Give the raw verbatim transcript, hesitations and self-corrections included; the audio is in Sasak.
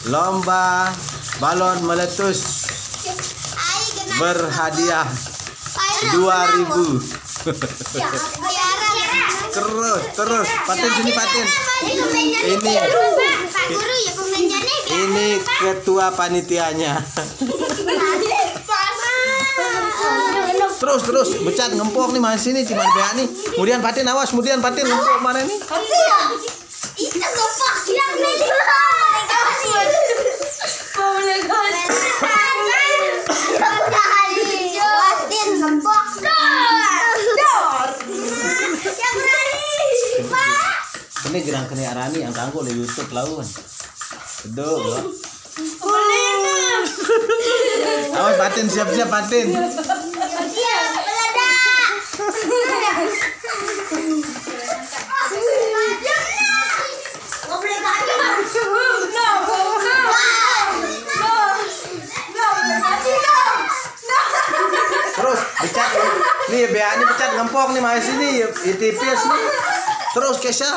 Lomba balon meletus berhadiah dua ribu. Terus, terus. Patin sini, Patin. Ini, ini ketua panitianya. Terus, terus. Becat ngempok nih, masih sini, cuma beak nih. Kemudian Patin, awas, kemudian Patin ngempok mana nih? Ini gerang kena arani yang tangguh di YouTube lawan. Aduh. Awas, Patin, siap-siap, Patin. Terus, becat. Nih, beak nih becat ngempok nih, masih sini. Ya, ya tipis nih. Terus, Kesha.